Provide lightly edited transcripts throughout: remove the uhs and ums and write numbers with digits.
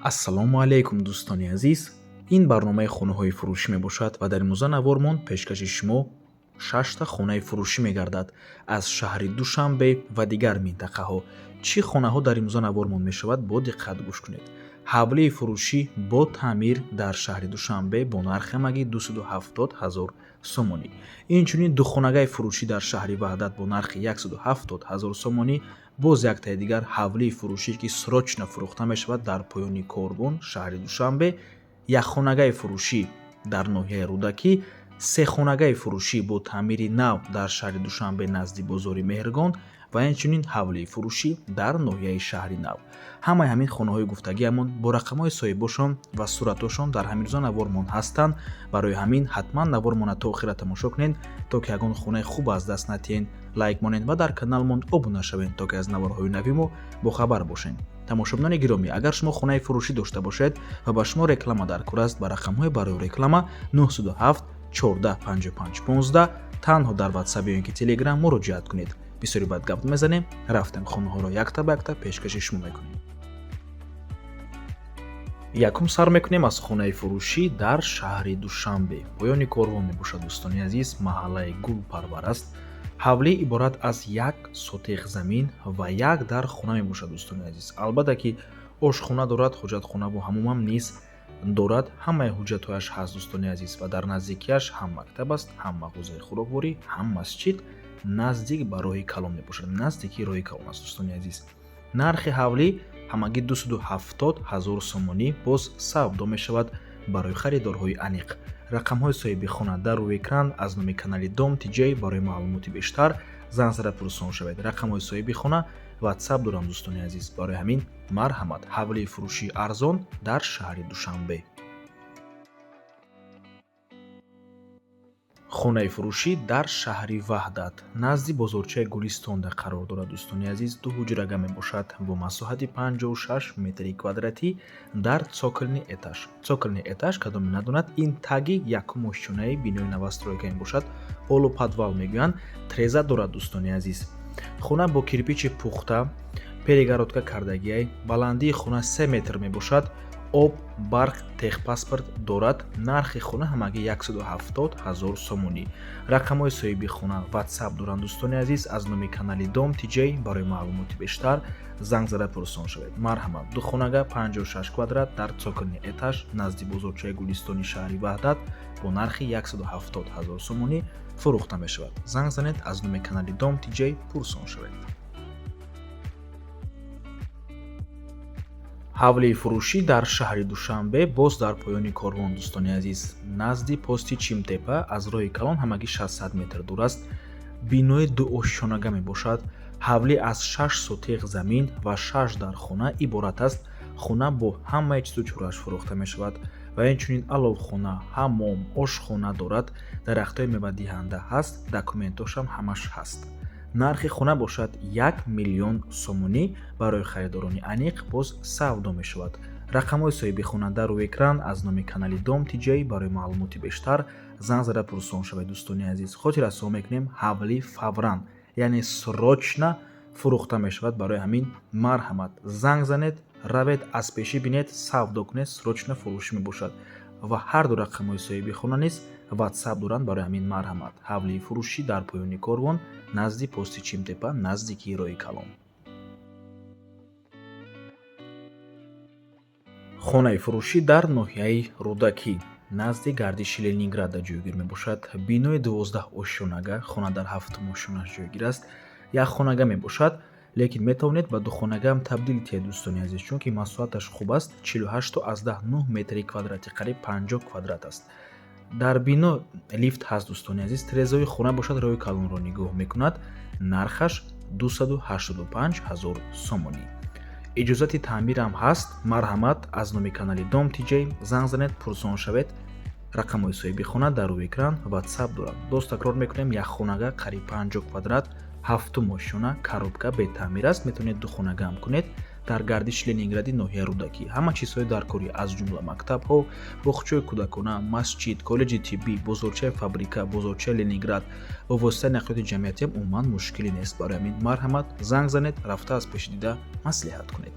Ассалому алайкум, дӯстони азиз. Ин барномаи хонаҳои фурӯшӣ мебошад ва дар имрӯза навормон пешкаши шумо шашта хонаи фурӯшӣ мегардад аз шаҳри Душанбе ва дигар минтақаҳо. Чӣ хонаҳо дар имрӯза навормон мешавад, бо диққат гӯш кунед. Ҳавлии фурӯшӣ бо таъмир дар шаҳри Душанбе бо нархи ҳамагӣ 270 ҳазор сомонӣ. Инчунин духонагаи фурӯшӣ дар шаҳри Ваҳдат бо нархи 170 ҳазор сомонӣ. Боз яктаи дигар ҳавлии фурӯшӣ, ки срочно фурӯхта мешавад, дар поёни Корвон, шаҳри Душанбе, якхонагаи фурӯшӣ дар ноҳияи Рӯдакӣ, сехонагаи фурӯшӣ бо таъмири нав дар шаҳри Душанбе, назди бозори Меҳргон, ва инчунин ҳавлии фурӯшӣ дар ноҳияи Шаҳри Нав. Ҳамаи ҳамин хонаҳои гуфтагиамон бо рақамҳои соҳибошон ва суратошон дар ҳамин рӯза навормон ҳастанд. Барои ҳамин ҳатман навормона то охира тамошо кунед, то ки ягон хонаи хуб аз даст натиҳен. Лайк монед ва дар каналмон обуна шавед, то ки аз наворҳои нави мо бохабар бошед. Тамошобинони гиромӣ, агар шумо хонаи фурӯшӣ дошта бошед ва ба шумо реклама дар кор аст, ба рақамҳои барои реклама 907 14 55 15 танҳо дар Ватсап ё ин ки Телеграм муроҷиат кунед. Бисёри баъд гап мезанем, рафтем, хонаҳоро якта ба якта пешкаши шумо мекунем. Якум сар мекунем аз хонаи фурӯшӣ дар шаҳри Душанбе, поёни Корвон мебошад, дӯстони азиз, маҳаллаи Гулпарвар аст. Ҳавлӣ иборат аз як сотиқ замин ва як дар хона мебошад, дӯстони азиз. Албатта ки ошхона дорад, ҳоҷатхонаву ҳамумам низ дорад, ҳамаи ҳуҷҷатҳояш ҳаст, дӯстони азиз. Ва дар наздикиаш ҳам мактаб аст, ҳам мағозаи хӯрокворӣ, ҳам масҷид. Наздик ба роҳи калон мебошад, наздики роҳи калон аст, дӯстони азиз. Нархи ҳавлӣ ҳамагӣ 270 ҳазор сомонӣ, боз савдо мешавад барои харидорҳои аниқ. Рақамҳои соҳиби хона дар рӯи экран. Аз номи канали Дом Тиҷей барои маълумоти бештар занг зада пурсон шавед. Рақамҳои соҳиби хона Ватсап дорам, дӯстони азиз. Барои ҳамин марҳамат, ҳавлии фурӯшии арзон дар шаҳри Душанбе. Хонаи фурӯшӣ дар шаҳри Ваҳдат, назди бозорчаи Гулистонда қарор дорад, дӯстони азиз. Ду ҳуҷрага мебошад бо масоҳати 56 метри квадратӣ дар цокольный этаж. Цокольный этаж, кадоме надонад, ин таги якум ошёнаи бинои новостройка мебошад, полуподвал мегӯянд. Треза дорад, дӯстони азиз. Хона бо кирпичи пухта, перегородка кардагиай. Баландии хона 3 метр мебошад. Об, барқ, техпаспорт дорад. Нархи хона ҳамагӣ 170 ҳазор сомонӣ. Рақамҳои соҳиби хона Ватсап доранд, дӯстони азиз. Аз номи канали Дом Тиҷей барои маълумоти бештар занг зада пурсон шавед. Марҳамат, духонага 56 квадрат дар цокольный этаж, назди бозорчаи Гулистони шаҳри Ваҳдат бо нархи 170 ҳазор сомонӣ фурӯхта мешавад. Занг занед, аз номи канали Дом Тиҷей пурсон шавед. Ҳавлии фурӯшӣ дар шаҳри Душанбе, боз дар поёни Корвон, дӯстони азиз, назди пости Чимтепа, аз роҳи калон ҳамагӣ 600 метр дур аст. Бинои дуошёнага мебошад. Ҳавлӣ аз шаш сотиқ замин ва шаш дар хона иборат аст. Хона бо ҳамаи чизу чорааш фурӯхта мешавад ва инчунин аловхона, ҳаммом, ошхона дорад, дарахтҳои мевадиҳанда ҳаст, документошам ҳамаш ҳаст. Нархи хона бошад 1 миллион сомонӣ, барои харидорони аниқ боз савдо мешавад. Рақамҳои соҳиби хона дар рӯи экран. Аз номи канали Дом Тиҷей барои маълумоти бештар занг зада пурсон шавед, дӯстони азиз. Хотиррасон мекунем, ҳавлӣ фавран, яъне срочно фурӯхта мешавад. Барои ҳамин марҳамат, занг занед, равед, аз пешӣ бинед, савдо кунед. Срочно фурӯшӣ мебошад ва ҳарду рақамҳои соҳиби хона низ Ватсап доранд. Барои ҳамин марҳамат, ҳавлии фурӯшӣ дар поёни Корвон, назди пости Чимтепа, наздикии роҳи калон. Хонаи фурӯшӣ дар ноҳияи Рӯдакӣ, назди гардиши Ленинграда ҷойгир мебошад. Бинои 12 ошёнага, хона дар ҳафтум ошёнаш ҷойгир аст. Як хонага мебошад, лекин метавонед ба духонагаам табдил диҳед, дӯстони азиз, чунки масоҳаташ хуб аст: 48,9 метри квадратӣ, қариб 50 квадрат аст. Дар бино лифт ҳаст, дӯстони азиз. Тирезаҳои хона бошад, роҳи калонро нигоҳ мекунад. Нархаш 285 ҳазор сомонӣ. Иҷозати таъмирам ҳаст. Марҳамат, аз номи канали Дом Тиҷей занг занед, пурсон шавед. Рақамҳои соҳиби хона дар рӯи экран, Ватсап дорад. Боз такрор мекунем: як хонага, қариб 50 квадрат, ҳафтум ошёна, коробка, бетаъмир аст. Метавонед духонагаам кунед. Дар гардиши Ленингради ноҳияи Рӯдакӣ ҳама чизҳои даркорӣ, аз ҷумла мактабҳо, боғчаҳои кӯдакона, масҷид, коллеҷи тиббӣ, бозорчаи Фабрика, бозорчаи Ленинград ва воситаи нақлиёти ҷамъиятиам умуман мушкиле нест. Барои ҳамин марҳамат, занг занед, рафта аз пеши дида маслиҳат кунед.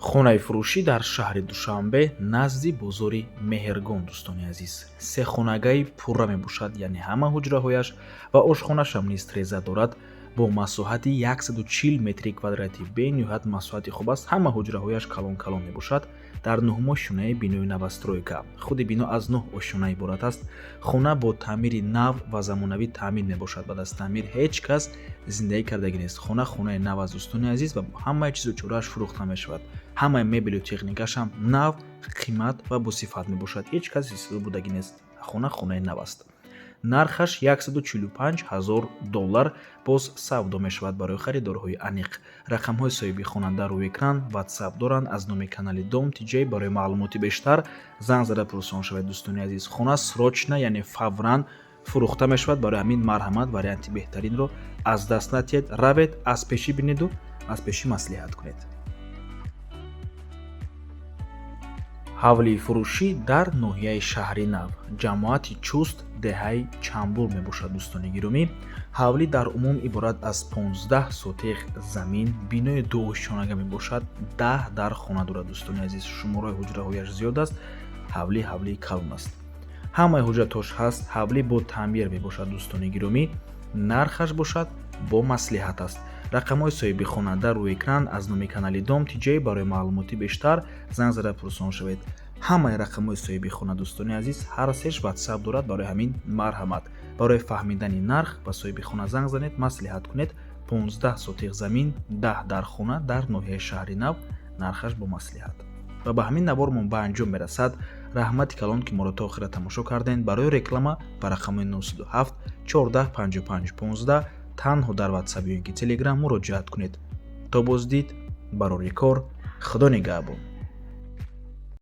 Хонаи фурӯшӣ дар шаҳри Душанбе, назди бозори Меҳргон, дӯстони азиз. Сехонагаи пурра мебошад, яъне ҳама ҳуҷраҳояш ва ошхонашам низ треза дорад, бо масоҳати 140 метри квадратӣ. Бениҳоят масоҳати хуб аст, ҳама ҳуҷраҳояш калон калон мебошад. Дар нуҳум ошёнаи бинои новостройка. Худи бино аз нӯҳ ошёна иборат аст. Хона бо таъмири нав ва замонавӣ таъмин мебошад. Баъд аз таъмир ҳеҷ кас зиндагӣ кардагӣ нест. Хона хонаи нав аст, дӯстони азиз, ва ҳамаи чизу чорааш фурӯхта мешавад. Ҳамаи мебелу техникашам нав, қимат ва босифат мебошад. Ҳеҷ кас истифода бурдагӣ нест. Хона хонаи нав аст. Нархаш 145 ҳазор доллар, боз савдо мешавад барои харидорҳои аниқ. Рақамҳои соҳиби хона дар рӯи экран, Ватсап доранд. Аз номи канали Дом Тиҷей барои маълумоти бештар занг зада пурсон шавед, дӯстони азиз. Хона срочно, яъне фавран фурӯхта мешавад. Барои ҳамин марҳамат, варианти беҳтаринро аз даст натиҳед, равед, аз пешӣ бинеду аз пешӣ маслиҳат кунед. Ҳавлии фурӯшӣ дар ноҳияи Шаҳри Нав, ҷамоати Чуст, деҳаи Чамбул мебошад, дӯстони гиромӣ. Ҳавлӣ дар умум иборат аз 15 сотиғ замин, бинои дуошёнага мебошад, 10 дар хона дорад, дӯстони азиз. Шумораи ҳуҷраҳояш зиёд аст. Ҳавлӣ ҳавлии калон аст, ҳамаи ҳуҷҷатҳош ҳаст. Ҳавлӣ бо таъмир мебошад, дӯстони гиромӣ. Нархаш бошад бо маслиҳат аст. Рақамҳои соҳиби хона дар рӯи экран. Аз номи канали Дом Тиҷей барои маълумоти бештар занг зада пурсон шавед. Ҳамаи рақамҳои соҳиби хона, дӯстони азиз, ҳар сеш Ватсап дорад. Барои ҳамин марҳамат, барои фаҳмидани нарх ба соҳиби хона занг занед, маслиҳат кунед. 15 сотиғ замин, 10 дар хона дар ноҳияи Шаҳри Нав, нархаш бо маслиҳат. Ва ба ҳамин навормон ба анҷом мерасад. Раҳмати калон, ки моро то охира тамошо кардем. Барои реклама ба рақами 907 14 55 15 танҳо дар Ватсап ё ин ки Телеграм муроҷиат кунед. То боздид, барори кор, Худо нигаҳбон.